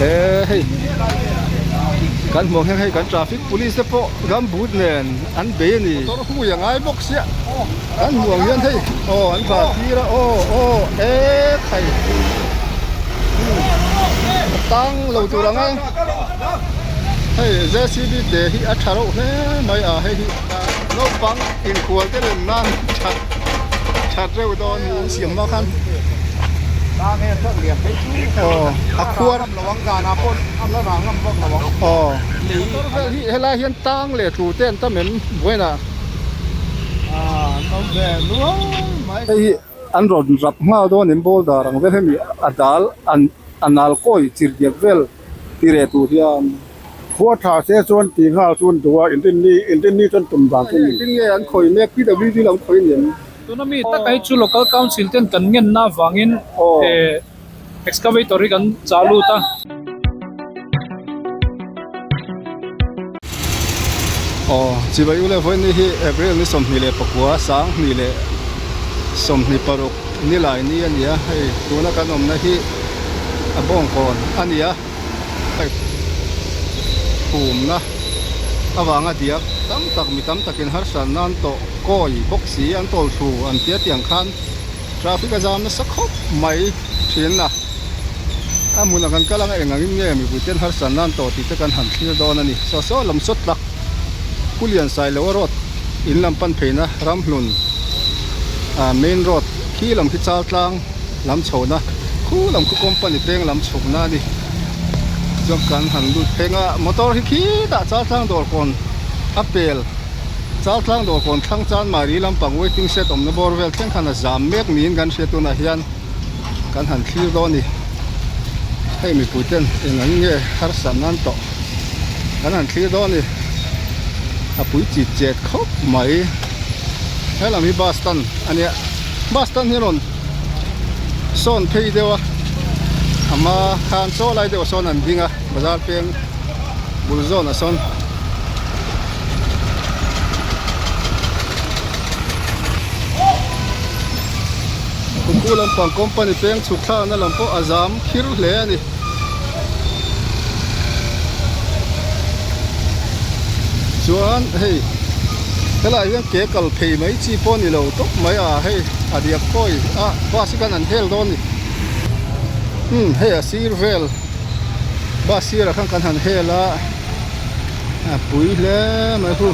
Eee hei kan hmuh ang hian hei kan traffic police te pawh gumboot nen an bei a ni. Motor hui a ngai bawk sia kan hmuh ang hian hei aw an va tir a aw aw eee khai a tang lo tur ang a hei jcb te hi a tha reuh hle mai a hei hi naupang inkhual te lem nan that that reuh dawn hi an siam hma khan aw a khuar aw motor vel hi helai hian tang leh tlu te an tam em buaina hei hi an rawn rap nghal dawn in boulder ang vel hemi a dal an a nal kawi chirhdiak vel tireh tur hian. Khua tha se chuan tih nghal chu an duh a, inrinni inrinni chuan tum dan chu a ni. Engtin nge an khawih mek PWD lam khawih a ni em? Tuna mi taka hi chu Local Council ten kan ngenna avangin excavator hi kan chah lut a. Aw, Chibai U leh Vawiini hi April ni 24 2026 nilai ni a ni a, hei tuna kan awmna hi a bawngkawn a ni a. Pipe phumna avanga diak tam tak mi tam takin harsatna nan tawh kawi bawk si an tawl thu an tia tiang khan traffic a zam nasa khawp mai thin a a hmunah kan kal anga eng angin nge mipui ten harsatna nan tawh tih te kan han thlir dawn a ni saw saw lam saw tlak Pu Liansailoa road in lam pan pheina Ramhlun ah main road khi lam khi Chaltlang. Lam chhohna khu lam khu company peng lam chhukna a ni chuan kan han lut pheng a motor hi khitah Chaltlang dawr kawn a pel Chaltlang dawr kawn thlang chan mari lampang waiting shed awmna bawr vel thleng khan a zam mek niin kan hria tunah hian kan han thlir dawn a ni hei mipui ten eng ang nge harsat nan tawh kan han thlir dawn a ni a pui chit chet khawp mai helam hi bus stand a nia. Bus stand hi rawn sawn phei deuh a a hma khan chaw lai deuh sawn an ding a bazar peng bul zawnah sawn Kukku lampang company peng chhuk thlakna lam pawh a zam khir hle a ni. Chuan hei helaiah hian ke kal phei mai chi pawh a ni lo tawp mai a hei a diak kawi a bus hi khan an hel dawn a ni umm hei a sir vel bus sirah khan kan han hel a a pui hle mai hu.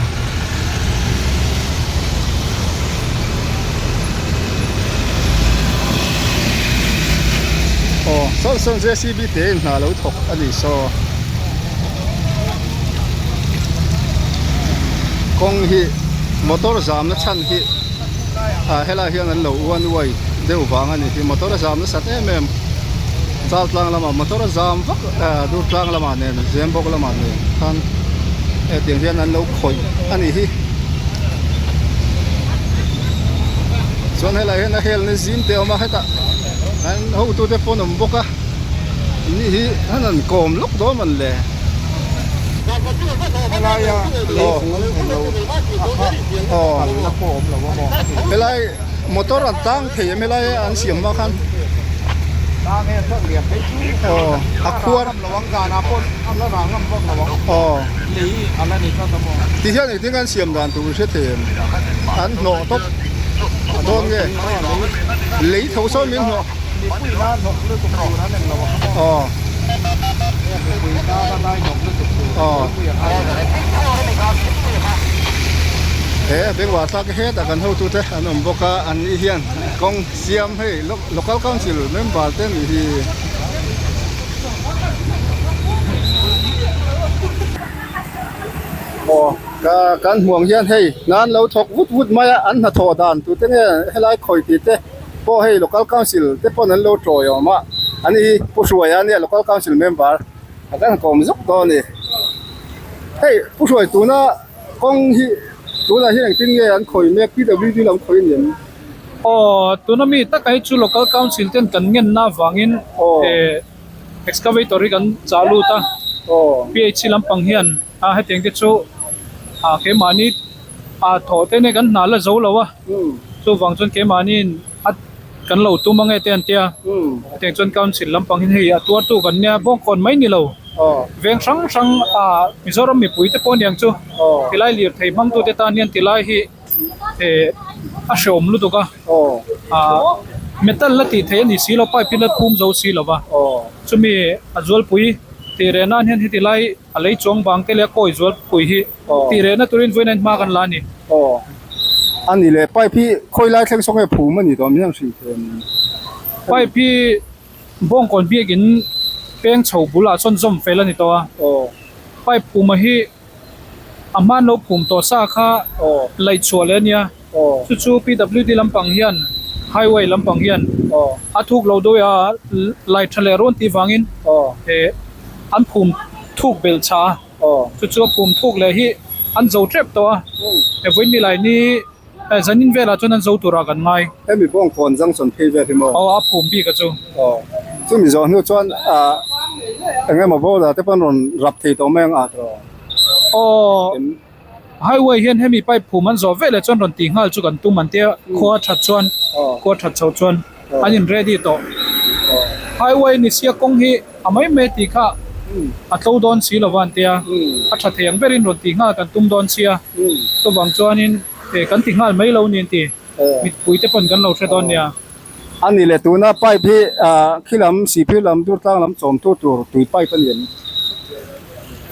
Aw sawn sawn JCB te in hna lo thawk a ni saw kawng hi motor zamna chhan hi ah helai hian an lo uan uai deuh vang a ni hi motor a zam nasat em em chal tlang lamah motor a zam vak ah dur tlang lamah nen zem bawk lamah nen khan hetiang hian an lo khawih a ni hi chuan helai hian a helna zim te a awm a hetah an hotute pawh an awm bawk a ni hi an han kawm lawk dawn man le helai motor an tang thei em helai an siam hma khan aw a khuar aw ti hian engtin an siam dan tur hre thei em an hnawh tawp dawn nge lei tho sawn min hnawh aw aw he bengvar thlak hetah kan hotute an awm bawk a an ni hian kawng siam hei local council member te nih hi. Aw ka kan hmuh ang hian hei nan lo thawk vut vut mai a an hnathawh dan tute nge helai khawi tih te pawh hei local council te pawn an lo tawi awm a ani hi pu hruaia ania local council member a kan kawm zuk dawn a ni hei pu hruai tuna kawng hi tunah hian engtin nge an khawi mek PWD lam khawi a ni em? Aw tuna mi taka hi chu local council ten kan ngenna avangin eh excavator hi kan chah lut a PHC lampang hian a hetiang te chu ah keimahni ah thawh te nge kan hna la zo lo a chuvang chuan keimahni in a. kan lo tum ange te an tia. Hetiang chuan council lampang hian hei a tuartu kan nia Bawngkawn mai ni lo. Veng hrang hrang ah Mizoram mipui te pawh aniang chu tilai lirthei hmangtute tan hian tilai hi eh a hreawm lutuk a. Ah metal la tih theih a ni si lo pipe hi la phum zo si lo va. Chumi a zualpui tih reh nan hian heti lai a lei chuang bang te leh a kawi zualpui hi tih rehna turin vawiin hma kan la a ni. A ni le pipe hi khawi lai thleng saw nge phum a ni tawh miang hrilh thei a ni. Pipe hi Bawngkawn biakin peng chho bulah chuan zawm fel a ni tawh a. Pipe phuma hi a hman lo phum tawh sa kha laih chhuah leh a nia. Chu chu PWD lampang hian highway lampang hian a thuk lo deuh a lai tha leh rawn tih vangin an phum thuk belh chah a. Chu chu a phum thuk leh hi an zo tep tawh a. Vawiin ni lai ni zanin velah chuan an zo turah kan ngai. Hemi Bawngkawn junction phei vel hi maw? Aw a phum bik a chu. Aw chumi zawh hnu chuan eng emaw border te pawh an rawn rap thei tawh mai ang a tawh. Aw. Highway hian hemi pipe phum an zawh veleh chuan rawn tih nghal chu kan tum an tia khua that chuan khua that chho chuan an in ready tawh. Highway ni sia kawng hi a mai mai tih kha a tlo dawn si lova an tia a tha thei ang berin rawn tih nghal kan tum dawn sia chuvang chuanin kan ti nghal mai lo ni an ti mipui te pawn kan lo hre dawn nia. A ni leh tuna pipe hi khi lam sihphir lam dur tlang lam chawmtu tur tui pipe a ni em?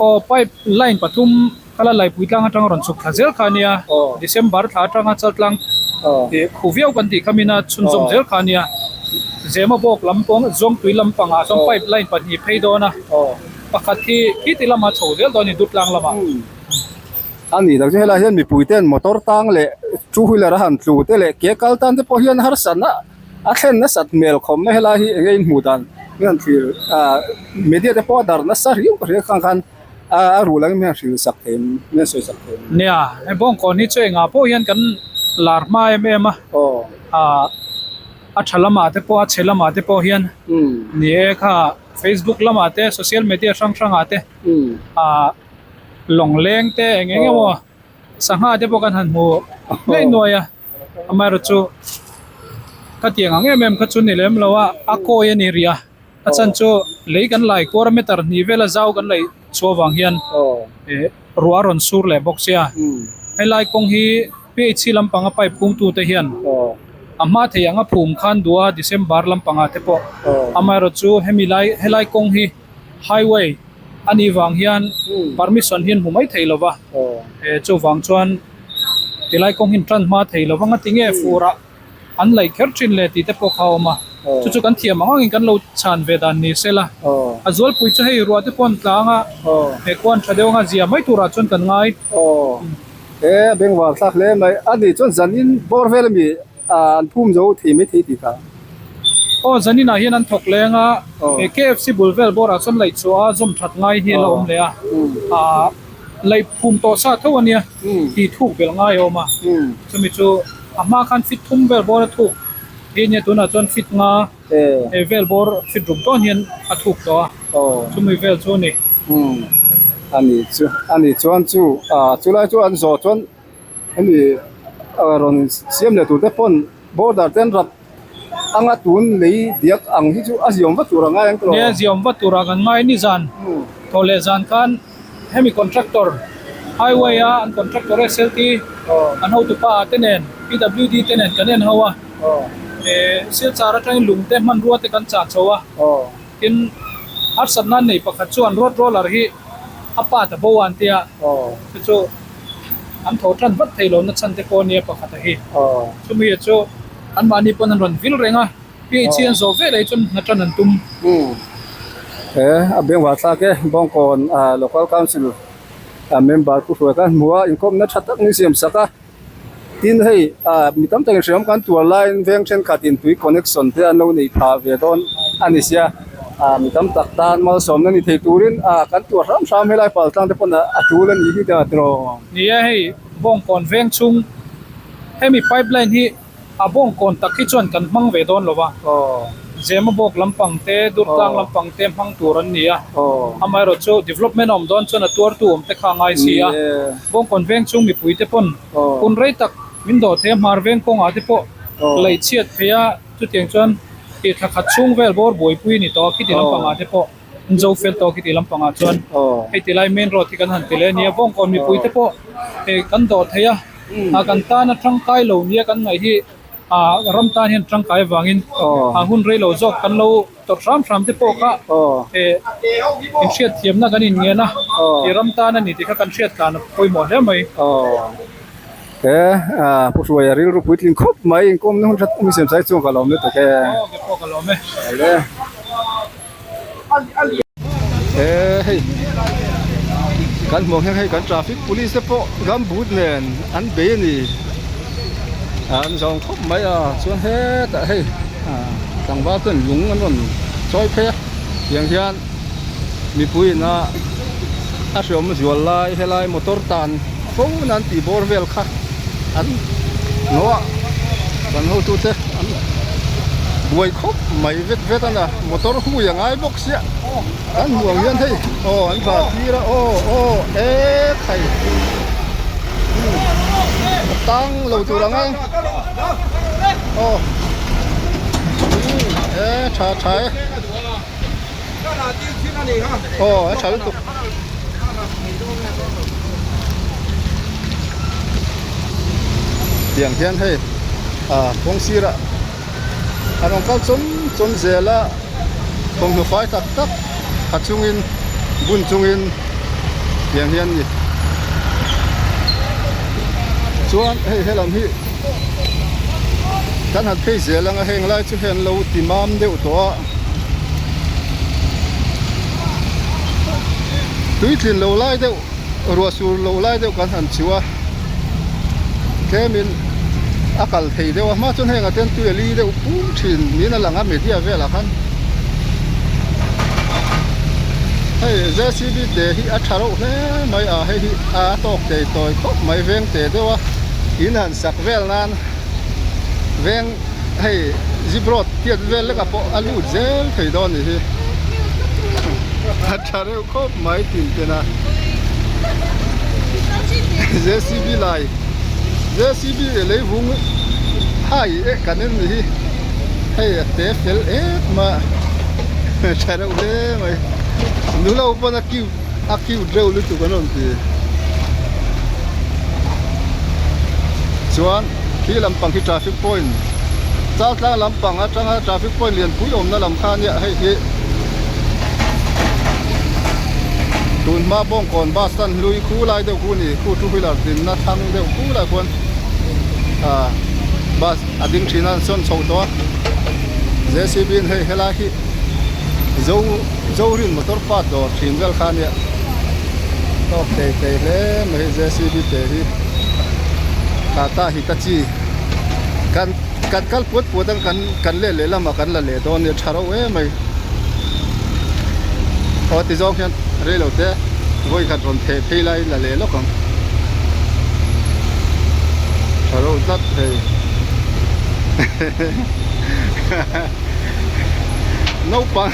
Aw pipe line pathum kha la laipui tlang atanga rawn chhuk thla zel kha a nia December thla atanga chal tlang tih khu viau kan tih kha mina chhunzawm zel kha a nia Zema bawk lam pawng Zawngtui lampangah chuan pipe line pahnih phei dawn a pakhat hi khiti lama chho zel dawn a ni Dutlang lamah. A ni tak chu helai hian mipui ten motor tang leh two wheeler a han tlu te leh ke kal tan te pawh hian harsatna a thlen nasat hmel khawm mai helai hi eng nge in hmuh dan mi han thlir ah media te pawh a dar nasa riau ka hria khang khan a ruh langin mi han hrilh sak thei mi han sawi sak thei. Nia he bawngkawn hi chu engah pawh hian kan lar hma em em a ah a tha lamah te pawh a chhe lamah te pawh hian ni e kha facebook lamah te social media hrang hrangah te ah. Lawng leng te eng eng emaw sangha te pawh kan han hmu ngei nuai a amaherawh chu ka tiang ang em em kha chu ni lem lo a a kawi a ni rih a a chhan chu lei kan lai kuar a meter hnih vela zau kan laih chhuah avang hian eh ruah a rawn sur leh bawk sia helai kawng hi PHC lampanga pipe phum tu te hian a hma thei ang a phum khan duh a December lampangah te pawh amaherawh chu hemi lai helai kawng hi highway a nih vang hian permission hi an hmu mai thei lova chuvang chuan tilai kawng hi an tan hma thei lova nga tinge fur ah an laih kher thin le tih te pawh kha a awm a chu chu kan thiam ang angin kan lo chhan ve dan ni se la a zualpui chu hei ruah te pawh an tlang a he khuan tha deuh anga zia mai turah chuan kan ngai. He a bengvar thlak hle mai a nih chuan zanin bawr vel ami an phum zo thei mai thei tih kha. Aw zaninah hian an thawk leng a, he KFC bul vel bawrah chuan laih chhuah a zawm that ngai hi a la awm leh a, ah laih phum tawh sa tho a nia tih thuk belh ngai a awm a, chumi chu a hma khan fit thum vel bawr a thuk hi nia tunah chuan fit nga he vel bawr fit rum dawn hian a thuk tawh a, chumi vel chu a ni. A ni chu a ni chuan chu ah chulai chu an zawh chuan. Hemi rawn siam leh tur te pawn border te an rap anga tun lei diak ang hi chu a ziawm vat tur a ngai ang tawh. Nia ziawm vat tur ah kan ngai ni zan thaw leh zan khan hemi contractor highway a an contractor SLT an hotupa te nen PWD te nen kan en ho a eh Silchar atangin lung te hmanrua te kan chah chho a tin harsatna nei pakhat chuan road roller hi a pa ta bo a an tia chu chu an tho tan vat thei lo na chhan te pawh a nia pakhat a hi chumi chu anmahni pawn an rawn vil reng a PHC an zawh veleh hi chuan hna tan an tum. He a bengvar thlak e Bawngkawn Local Council member Pu Hruai kha hmu a inkawmna tha tak min siam sak a. Tin hei ah mi tam takin hriam kan tuar laiin veng thenkhatin tui connection te an lo nei phah ve dawn a ni sia ah mi tam tak tan malsawmna ni thei turin ah kan tuar hram hram helai pal tlang te pawn a tul a nih hi ta tiraw. Ni e hei bawngkawn veng chhung hemi pipeline hi a bawngkawn tak hi chuan kan hmang ve dawn lo va. Zema bawk lampang te Durtlang lampang te hmang tur an ni a amaherawh chu development a awm dawn chuan a tuartu awm te kha a ngai si a Bawngkawn veng chung mipui te pawn hun rei tak min dawh thei a hmar veng kawngah te pawh laih chhiat phei a. Chutiang chuan ih thla khat chhung vel bawr buaipui a ni tawh a, khiti lampangah te pawh an zo fel tawh a khiti lampangah chuan hei ti lai main road hi kan han ti leh a nia. Bawngkawn mipui te pawh ih kan dawh thei a, ah kan tana tangkai lo nia kan ngaih hi ah ram tan hian tangkai avangin ah hun rei lo zawk kan lo tawrh hram hram te pawh kha eh inhriat thiamna kan inngen a, ih ram tan a ni tih kha kan hriat tlan a pawimawh hle mai. He ah Pu Hruaia rilru puitling khawp mai inkawmna hun that awm siam sai chuan ka lawm lutuk e. Aw ke pawh ka lawm e. Awle. He hei kan hmuh ang hian hei kan traffic police te pawh gumboot nen an bei a ni. An zawng khawp mai a chuan hetah hei ah tlangval chuan lung an rawn chawi phei a tiang hian mipui in a a hreawm zual lai helai motor tan fo na an tih bawr vel kha an hnawh a kan hotute an buai khawp mai vet vet a na motor hui a ngai bawk sia kan hmuh ang hian hei aw an va tir a aw aw e khai a tang lo tur ang e aw e tha tha e. Aw a tha lutuk. Tiang hian hei ah kawng sirah an rawn kal chawn chawn zel a thawmhnaw fai tak tak ha chungin bun chungin tiang hian a ni chuan hei helam hi kan han phei zel ang a heng lai chu hei an lo ti mam deuh tawh a. Tui tlin lo lai deuh ruah sur lo lai deuh kan han chhu a tlemin a kal thei deuh a hma chuan heng ah te tui a li deuh pum thin niin a lang a media velah khan hei J C B te hi a tha reuh hle mai a hei hi a tawk tei tawi khawp mai veng te deuh a in han sak vel nan veng. Hei zip road tiat vel lek ah pawh a lut zel thei dawn nih hi a tha reuh khawp mai tin ten a JCB lai JCB lei vung hai eh kan en nih hi hei a te fel em a tha reuh hle mai nula ho pawn a cute a cute reuh lutuk an rawn ti chuan. Khi lampang khi traffic point Chaltlang lampang atanga traffic point lianpui awmna lam kha ania hei hi tun hma Bawngkawn bus stand hlui khu lai deuh khu a ni khu two wheeler dinna thlang deuh khu lai khuan ah bus a ding thin a an sawn chho tawh a J C B in hei helai hi zo Zorin motor part dawr thin vel kha ania tawk thei thei hle mai hei J C B te hi. Tata Hitachi kan kan kal puat puat ang kan kan leh leh lamah kan la leh dawn nia tha reuh em mai aw ti zawng hian reilo te vawi khat rawn theh phei lai la leh lawk ang tha reuh tlat hei naupang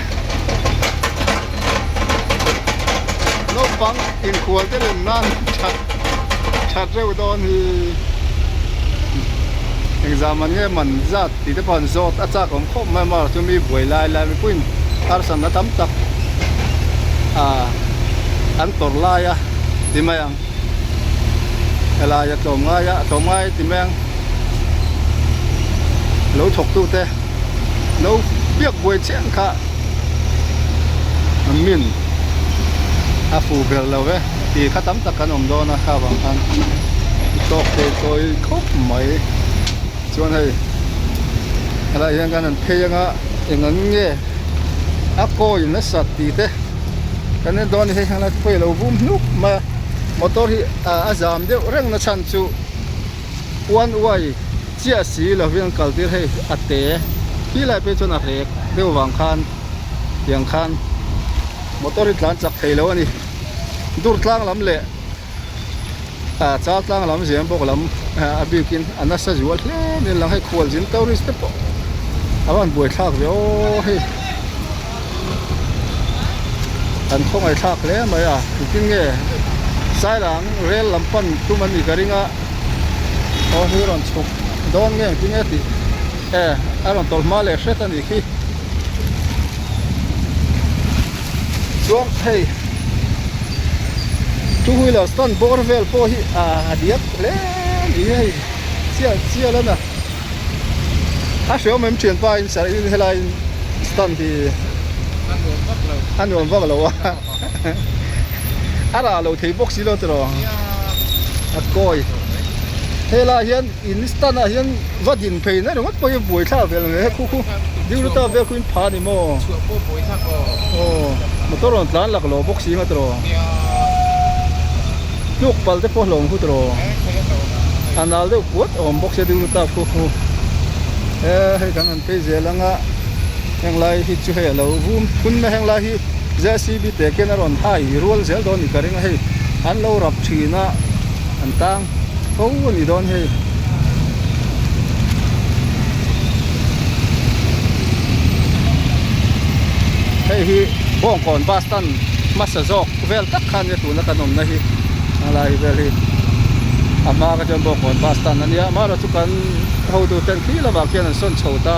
Naupang inkhual te lem nan that that reuh dawn hi engzah man nge man zat tih te pawh an zawt a chak awm khawp mai a chu mi buai lai lai mipuiin harsatna tam tak ah an tawrh lai a ti mai ang helai a tlawm ngai a tlawm ngai ti mai ang lo thawk tu te lo biak buai chiah ang kha. Min a fuh ber lo e tih kha tam tak kan awm dawn a kha vang khan tawk thei tawi khawp mai chuan hei helaiah hian kan han phei anga eng ang nge a kawi nasa tih te kan en dawn a ni hei helai te pawh hi a lo vum hnuk mai a motor hi a zam deuh reng na chhan chu one way chiah si lovin an kal tir hei a te khi lai phei chuan a rek deuh vang khan tiang khan motor hi tlan chak thei lo a ni dur tlang lam leh ah chal tlang lam ziam bawk lam a bikin a nasa zual hle mai a lang hei khualzin tourist te pawh a van buai thlak ve aw hei an khawngaih thlak hle mai a engtin nge sairang rel lam pan tum an nih ka ring a. Aw hi rawn chhuk dawn nge engtin nge tih e a rawn tawlh hma leh hret a nih khi chuan hei two wheeler stand bawr vel pawh hi a diak hle a ni hei chiah chial a na a hreawm em thianpa in sarh in helai in stand hi a nuam vak lo a a rah lo thei bawk si lo tiraw a kawi helai hian in stand ah hian va din phei na ringawt pawh hi buai thlak vel ang he khu khu diluta vel khu in pha a ni maw aw motor rawn tlan lak lo bawk si nga tiraw tluk pal te pawh hlawm khu tiraw a nal deuh puat a awm bawk sia diluta khu khu he hei kan han phei zel anga heng lai hi chu hei a lo vum phun na heng lai hi J_C_B te khian a rawn hai rual zel dawn ni ka ring a hei an lo rap thin a an tang fo a ni dawn hei. Hei hi Bawngkawn bus stand hmasa zawk vel tak kha ania tuna kan awmna hi a lai vel hi a hma kha chuan Bawngkawn bus stand ania amaherawh chu kan hotu ten khi lamah khian an sawn chho ta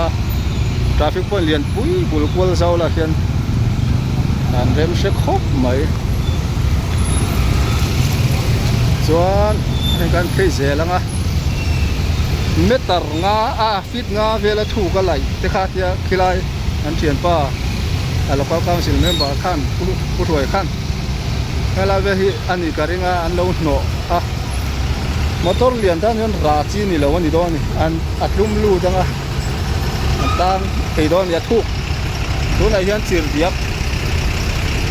traffic point lian pui bul kual zau lah khian an rem hre khawp mai chuan hei kan phei zel ang a meter nga a feet nga vela thuk a laih te kha tia khilai an thianpa a local council member khan pu hruai khan helai vel hi a nih ka ring a an lo hnawh a motor lian tan hian rah chi ni lo a ni dawn a ni an a tlum lut ang a an tang thei dawn a ni a thuk tunah hian chir diak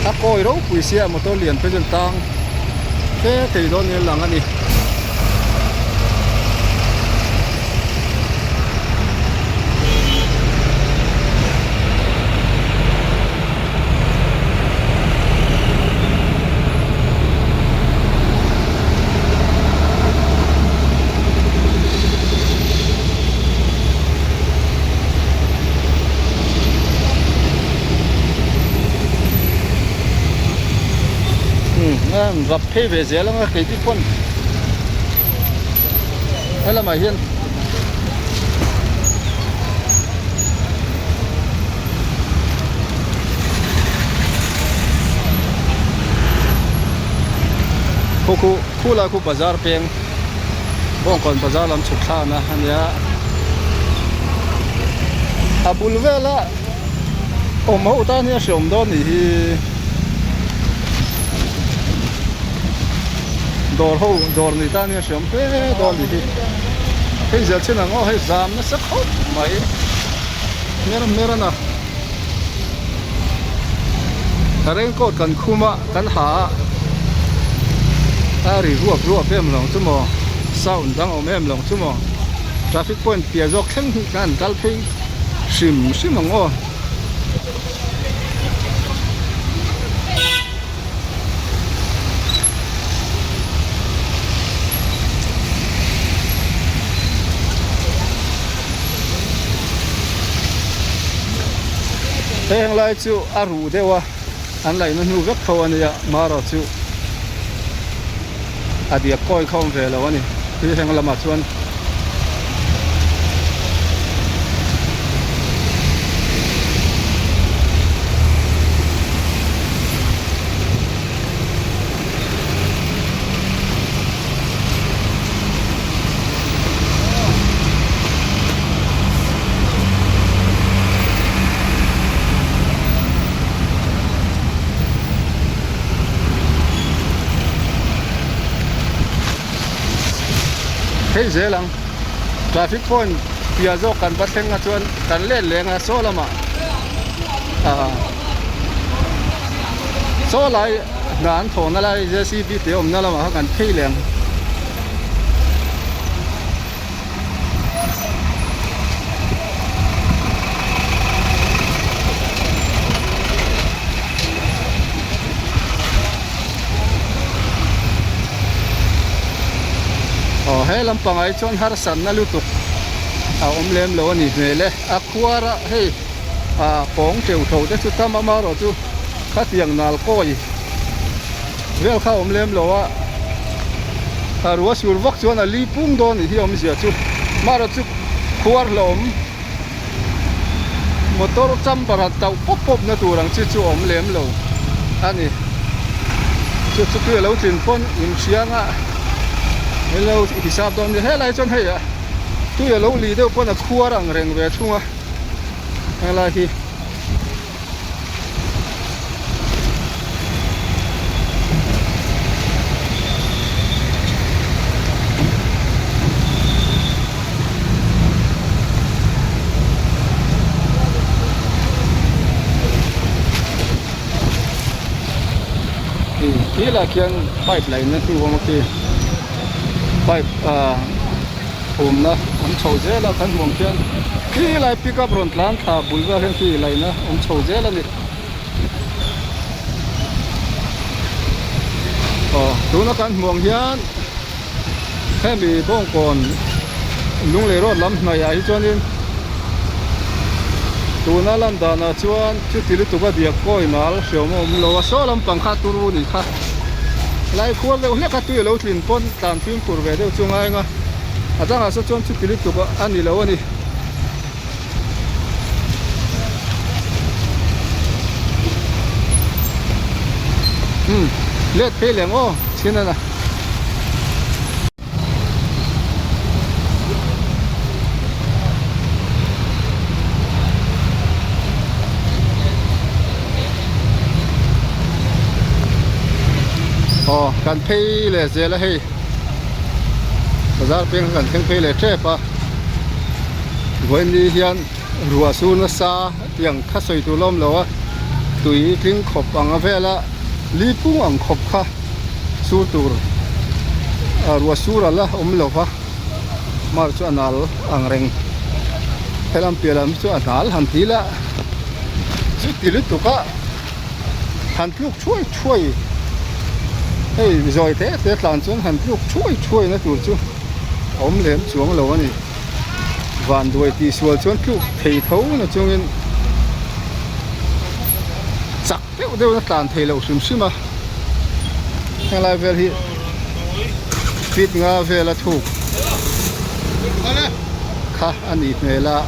a kawi ropui sia motor lian phei chuan tang fe thei dawn niin a lang a ni. Rap phei ve zel anga keiti pawn helamah hian Khu khu khu lai khu bazar peng Bawngkawn bazar lam chhuk thlakna a nia a bul vela awm ho tan hian hreawm dawn nih hi dawr ho dawr ni tan hian hreawm hle dawn nih hi hei zel chin ang aw hei zam nasa khawp mai. Hmer hmer a na raincoat kan khum a kan ha a a ri ruap ruap em lo chu maw sound dang awm em lo chu maw traffic point piah zawk thleng hi khan kal phei hrim hrim ang aw. Heng lai chu a ruh deuh a an laihna hnu vek tho a nia marawh chu a diak kawi kha awm ve lo a ni thil heng lamah chuan. Phei zel ang traffic point piah zawk kan va thleng a chuan kan let leng a saw lamah ah saw lai hna an thawhna lai J_C_B te awmna lamah kha kan phei leh ang. Aw he lampang ah hi chuan harsatna lutuk a awm lem lo a ni hmel e a khuar a hei ah kawng teuh tho te chu tam amaherawh chu khatiang nal kawi vel kha a awm lem lo a a rua sur vak chuan a li pung dawn nih hi awmzia chu amaherawh chu khuar hlauhawm. Motor chamber han tauh pawp pawp na tur ang chi chu a awm lem lo a ni. Chu chu tui a lo tlin pawn inhriang a helo hisap dawn nia helai chuan hei ah tui a lo li deuh pawn a khuar ang reng ve thung a helai hi. Khi lah khian pipe laihna hnu awm a khi pipe ah thawmna awm chho zel a kan hmuh ang khian khi lai pickup rawn tlan thla bul vel hian khi laihna awm chho zel a ni aw tuna kan hmuh ang hian hemi bawngkawn lunglei road lam hnaih ah hi chuanin tuna lan danah chuan chuti lutuk a diak kawi nal hriawm a awm lo a saw lampang kha turu a nih kha lai khual deuh hlek a tui a lo tlin pawn tlan fimkhur ve deuh chu ngai ang a a dangah saw chuan chuti lutuk a ni lo a ni. Umm let phei leh ang aw chhin a na. Aw kan phei leh zel a hei bazar peng kan thleng phei leh tep a vawiin hian ruah sur nasa tiang kha sawi tur la awm lo a tui tling khawp ang a vel a li pung ang khawp kha sur tur ruah sur a la awm lo va mar chu a nal ang reng helam piah lam chu a nal han ti la chuti lutuk a han tluk thuai thuai hei zawi te te tlan chuan han tluk thuai thuai na tur chu a awm lem chuang lo a ni vanduai tih sual chuan tluk thei tho na chungin chak deuh deuh in a tlan thei loh hrim hrim a helai vel hi feet nga vel a thuk kha a nih hmel a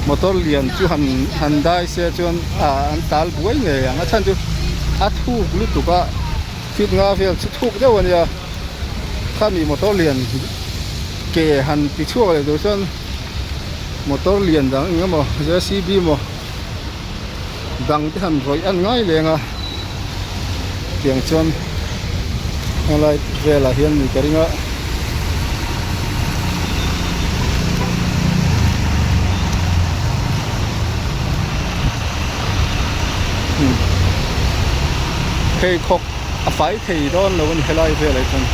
motor lian chu han han dai se chuan ah an tal buai ngei ang a chhan chu a thuk lutuk a feet nga vel chu thuk deuh a nia khami motor lian ke han ti chhuak leh tur chuan motor lian dang eng emaw J C B maw dang te han rawih an ngai leng a tiang chuan helai velah hian ni ka ring a. Pheikhawk a fai thei dawn lo a ni helai velah hi chuan.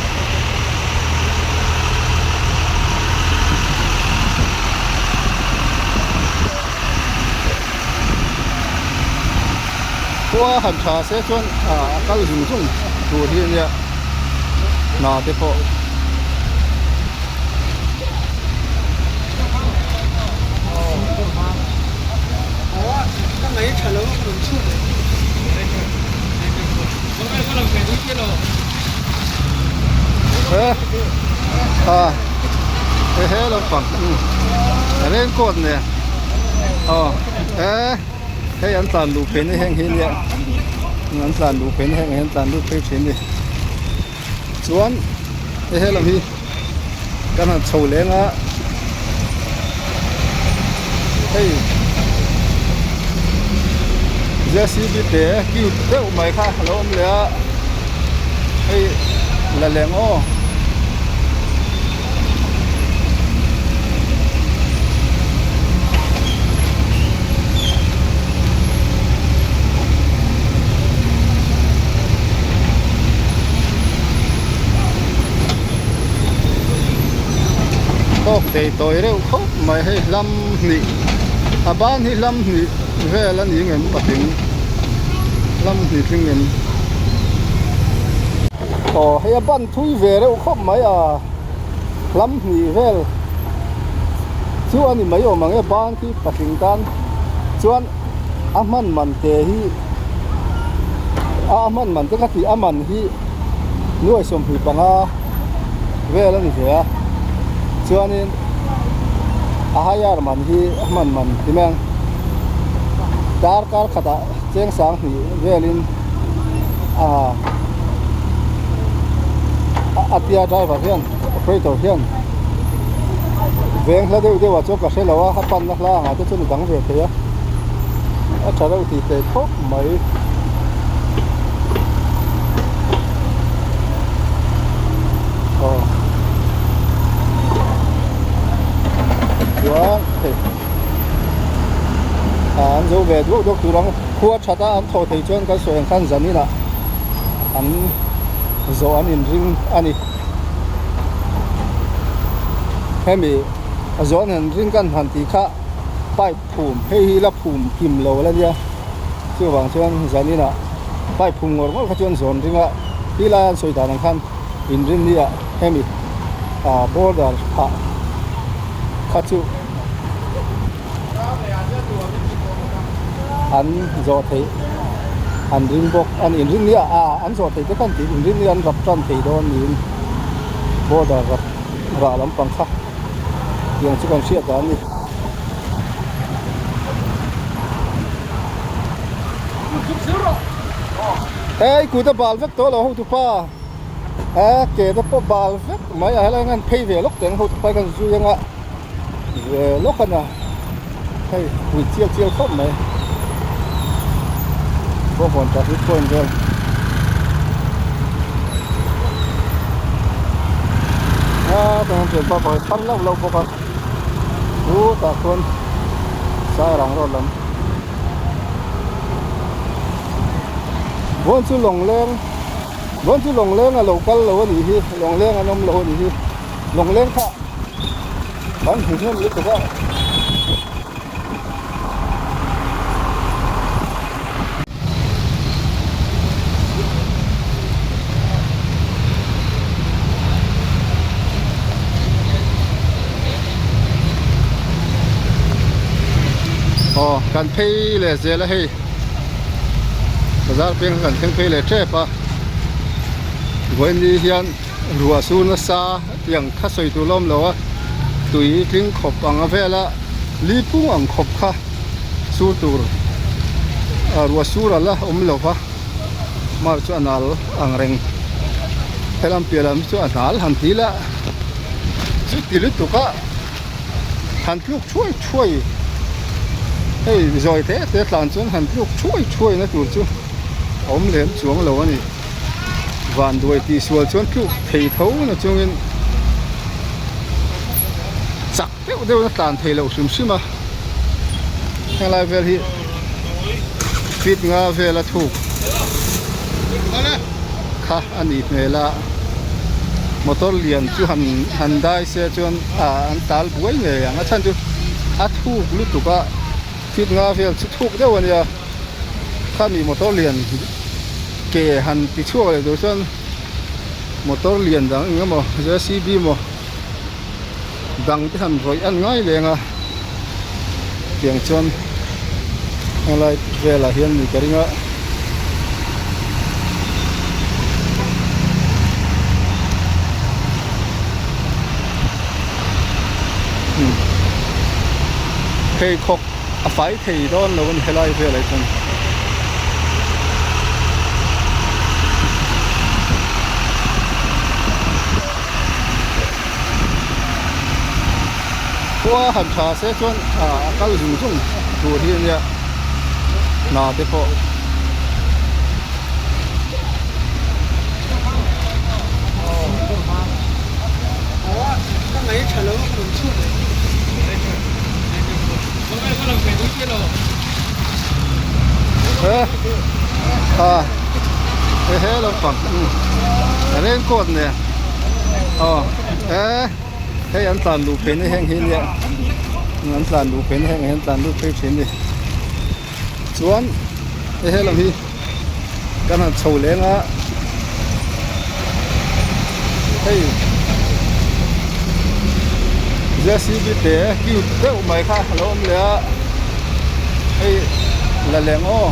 Khua han tha se chuan a kal zung zung tur hi ania hna te pawh. He lampang raincoat nen aw e hei an tlan luh phei na heng hi nia an tlan luh phei na heng ah hian tlan lut phei thin a ni chuan hei helam hi kan han chho leng a hei J C B te cute deuh mai kha a lo awm leh a hei la leng aw. Tawk tei tawi reuh khawp mai hei hlam hnih a ban hi hlam hnih vel a ni ngem patling hlam hnih tling ngem aw hei a ban thui ve reuh khawp mai a hlam hnih vel chu a ni mai awm ang e ban khi patling tan chuan a hman man te hi a hman man te ka tih a man hi nuai 25 vel a ni ve a chuanin a hire man hi a hman man ti mai ang. Darkar khatah cheng sanghnih velin ah a tia driver hian operator hian veng hla deuh deuh ah chuan ka hre lo a a panna hla angah te chuan a dang ve thei a a tha reuh tih teh khawp mai. Aw chuan hei ah an zo ve duak duak tur ang khua that a an thawh thei chuan kan sawi ang khan zanin ah an zawh an inring a ni hemi a zawh an inring kan han tih kha pipe phum hei hi la phum kim lo la nia chuvang chuan zanin ah pipe phum ngawr ngawr kha chuan zawn ring a ti lai an sawi dan ang khan inrin ni ah hemi ah border phah kha chu an zawh theih an ring bawk a ni inrin ni ah ah an zawh theih te khan tih inrin ni an rap tan thei dawn niin border rap rah lampang kha tiang chu kan hriat dan a ni. Hei kut a bal vek tawh lo hotupa he ke te pawh bal vek mai a helai hian phei ve lawk teh ang hotupa hi kan zui anga ve lawk a nia hei pui chial chial khawp mai bawngkawn traffic point vel. A chuan thianpa pakhat thar lauh lauh bawk a chutah chuan sairang road lam vawn chu lawngleng vawn chu lawngleng a lo kal lo a nih hi lawngleng an awm lo a nih hi lawngleng kha kan hmu hnem lutuk a. Aw kan phei leh zel a hei bazar peng kan thleng phei leh tep a vawiin hian ruah sur nasa tiang kha sawi tur la awm lo a tui tling khawp ang a vel a li pung ang khawp kha. Sur tur ruah sur a la awm lo va mar chu a nal ang reng helam piah lam chu a hnal han ti la chuti lutuk a han tluk thuai thuai hei zawi te te tlan chuan han tluk thuai thuai na tur chu a awm lem chuang lo a ni vanduai tih sual chuan tluk thei tho na chungin chak. Deuh deuh in a tlan thei loh hrim hrim a helai vel hi feet nga vel a thuk kha a nih hmel a motor lian chu han han dai se chuan ah an tal buai ngei ang a chhan chu a thuk lutuk a feet nga vel chu thuk deuh a nia khami motor lian ke han ti chhuak leh tur chuan motor lian dang eng emaw J C B maw. Dang te han rawih an ngai leng a tiang chuan helai velah hian ni ka ring a. Pheikhawk a fai thei dawn lo a ni helai velah hi chuan. Khua han tha se chuan a kal zung zung tur hi ania hna te pawh. He he lampang raincoat nen aw e hei an tlan luh phei na heng hi nia an tlan luh phei na heng ah hian tlan lut phei thin a ni chuan he he lam hi kan han chho leng a hei J C B te cute deuh mai kha a lo awm leh a hei la leng aw.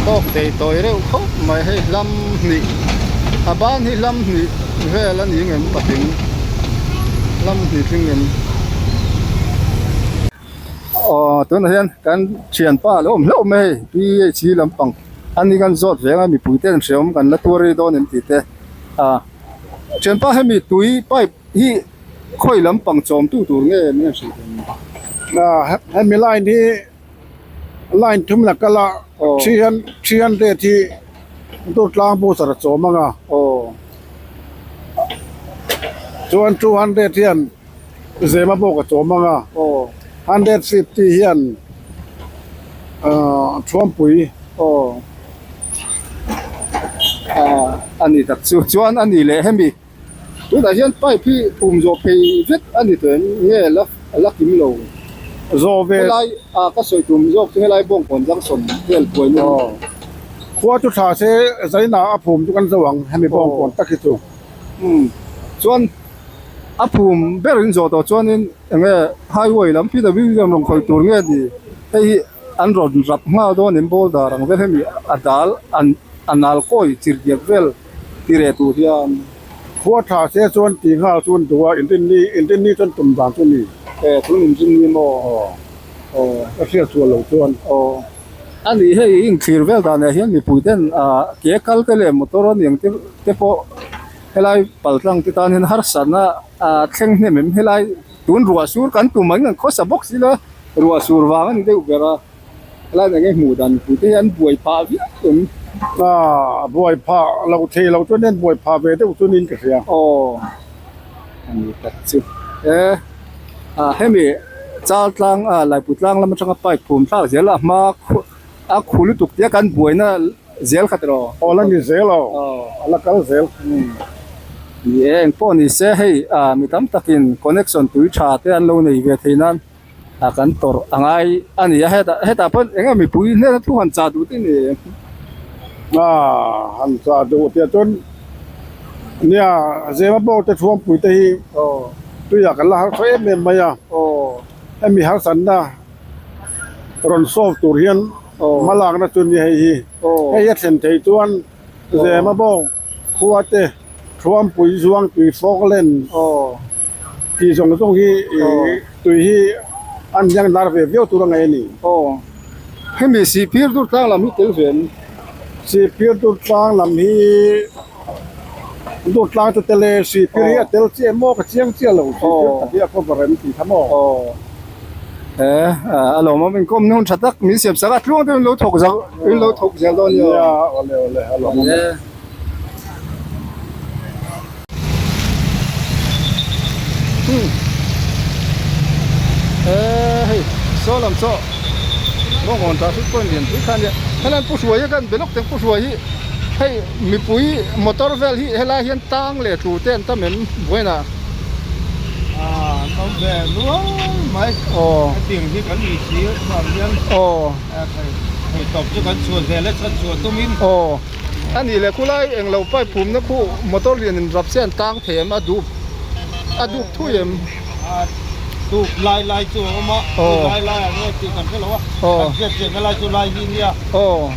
Tawk tei tawi reuh khawp mai hei hlam hnih a ban hi hlam hnih vel a ni ngem patling hlam hnih tling em aw tunah hian kan thianpa a lo awm hlauh mai hei PHC lampang a ni kan zawt veng a mipui te an hreawm kan la tuar rei dawn em tih te a thianpa hemi tui pipe hi khawi lampang chawm tu tur nge min han hrilh thei a hemi line hi. Line thum la kal a 300 hi Durtlang bus a chawm ang a chuan 200 hian Zema bawk a chawm ang a 150 hian ahh Thuampui a ni tak chu chuan a ni leh hemi. Tunah hian pipe hi phum zawh phei vek a ni tawh em nge la la kim lo Zawh ve helai ah ka sawi tum zawk chu helai Bawngkawn junction vel buai na aw khua chu tha se zaina a phum chu kan zo ang hemi Bawngkawn tak hi chu umm chuan a phum ber in zawh tawh chuanin eng nge highway lam PWD lam rawn khawih tur nge ni hei hi an rawn rap nghal dawn em boulder ang vel hemi a dal an a nal kawi chirhdiak vel. Ti reh tur hian khua tha se chuan ti nghal chu an duh a, inrinni inrinni chuan tum dan chu a ni. E tun inrinni maw? Aw aw ka hriat sual lo chuan. Aw a nih hei inthlir vel danah hian mipui ten ah ke kal te leh motor a niang te te pawh helai paltlang te tan hian harsatna ah thleng hnem em helai tun ruah sur kan tum ang an khawsa bawk sila ruah sur vang a ni deuh ber a. Helai eng nge hmuh dan mipui te hi an buai phah viau em? A buai phah lo thei lo chuan an buai phah ve deuh chu niin ka hria. Aw a ni tak chu e a hemi chal tlang a Laipui tlang lam atanga pipe phum thlak zel a hma a khu lutuk tia kan buaina zel kha tiraw? Aw la ni zel aw a la kal zel. Ni e engpawh ni se hei a mi tam takin connection tui tha te an lo nei ve thei nan. a kan tawrh a ngai a ni a hetah hetah pawh eng nge mipui hnena thu han chah duh te ni a han chah duh tih ah chuan nia zema pawh te thuampui te hi tuiah kan la harsa em em mai a hemi harsatna rawn solve tur hian hma lakna chu nia hei hi hei a thlen theih chuan zema bawk khua te. Thuampui zuang tui fawk len tih zawng zawng hi tui hi an hiang lar ve viau tur a ngaih a ni. Aw hemi Sihphir dur tlang lam hi tel ve an. Sihphir dur tlang lam hi dur tlang chu tel e Sihphir hi a tel chiah em maw ka chiang chiah lo Sihphir tak hi a cover em tih kha maw. Aw he a lawmawm inkawm na hun tha tak min siam sak a tluang deuhin lo thawk zau in lo thawk zel dawn nia. Nia awle awle a lawmawm e. Hei saw lam saw bawngkawn traffic point lian pui kha a nia helai pu hruai hi kan be lawk teng pu hruai hi hei mipui motor vel hi helai hian tang leh tlu te an tam em buaina aw aw. A nih leh khulai eng lo pipe phumna khu motor lian in rap se an tang thei em a dup a dup thui em? A dup lai lai chu a awm a lai lai ah nge tih kan hre lo a kan hriat chian na lai chu lai hi nia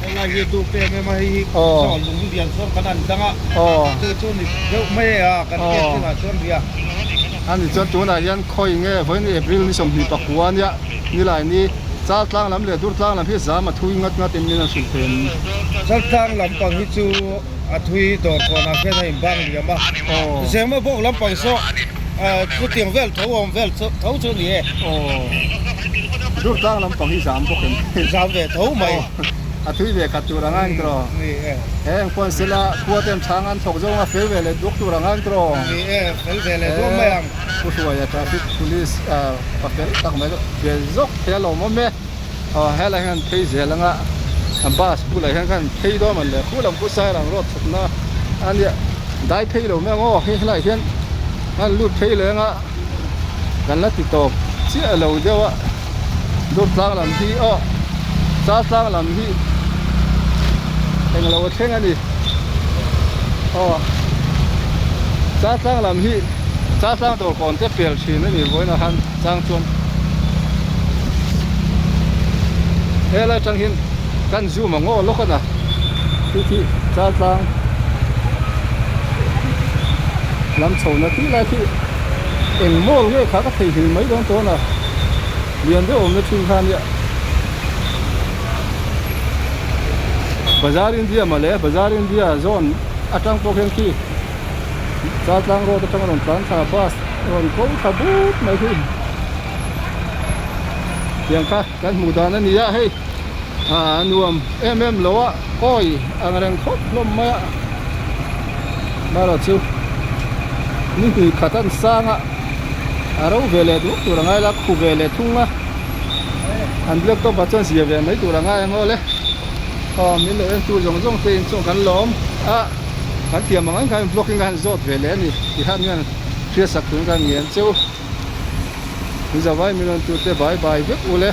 helai hi a dup em em a hei hi saw lung lian sawn kan an dang a chu chu ni deuh mai a kan hriat chin ah chuan ria. A nih chuan tunah hian khawi nge vawiin April ni 29 ania nilai ni. Chaltlang lam leh Durtlang lam hi zam a thui ngat ngat in min an hrilh thei an. Chaltlang lampang hi chu a thui dawr kawnah khian a inbang liam a, Zema bawk lampang saw chutiang vel tho awm vel tho chu a ni e. Durtlang lampang hi zam bawk em? Zam ve tho mai. A thui ve khat tur anga engtiraw? Ni e. He engpawn sela khua ten chhang an thawk zawng a fel ve leh duak tur anga engtiraw? Ni e, fel ve leh duak mai ang. Pu Hruaia traffic police pa fel tak mai chu ve zawk thei a lawm awm e aw helai hian phei zel anga a bus bulah hian khan phei dawn a le khu lam khu sairang road chhukna a nia dai phei lo mai ang aw hei helaiah hian an lut phei leh anga kan la ti tawp chiah lo deuh a Durtlang lam hi aw Chaltlang lam hi englo a thleng a ni aw Chaltlang lam hi Chaltlang dawr kawn te pel thin a ni vawiinah khan chang chuan helai atang hian. Kan zoom ang aw lawk a na khi khi Chaltlang lam chho na tih lai khi eng mall nge kha ka theihnghilh mai dawn tawn a lian deuh awmna thin kha ania Bazar India mawle Bazar India zone atang pawh khian khi Chaltlang road atanga rawn tlan thla bus rawn ko thla but mai khi tiang kha kan hmuh dan a ni a hei ah nuam em em lo a kawi ang reng khawp hlawm mai a marawh chu ni hnih khat an sang a a ro ve leh duh tur a ngai la khu ve leh thung a an black top ah chuan zia ve mai tur a ngai ang aw le aw min lo en tu zawng zawng te in chuan kan lawm a kan thiam ang ang khan vlog in ka han zawt ve leh a ni tikhan hian hriatsak turin ka ngen cheu. Zawai min rawn tute bye bye vek ule.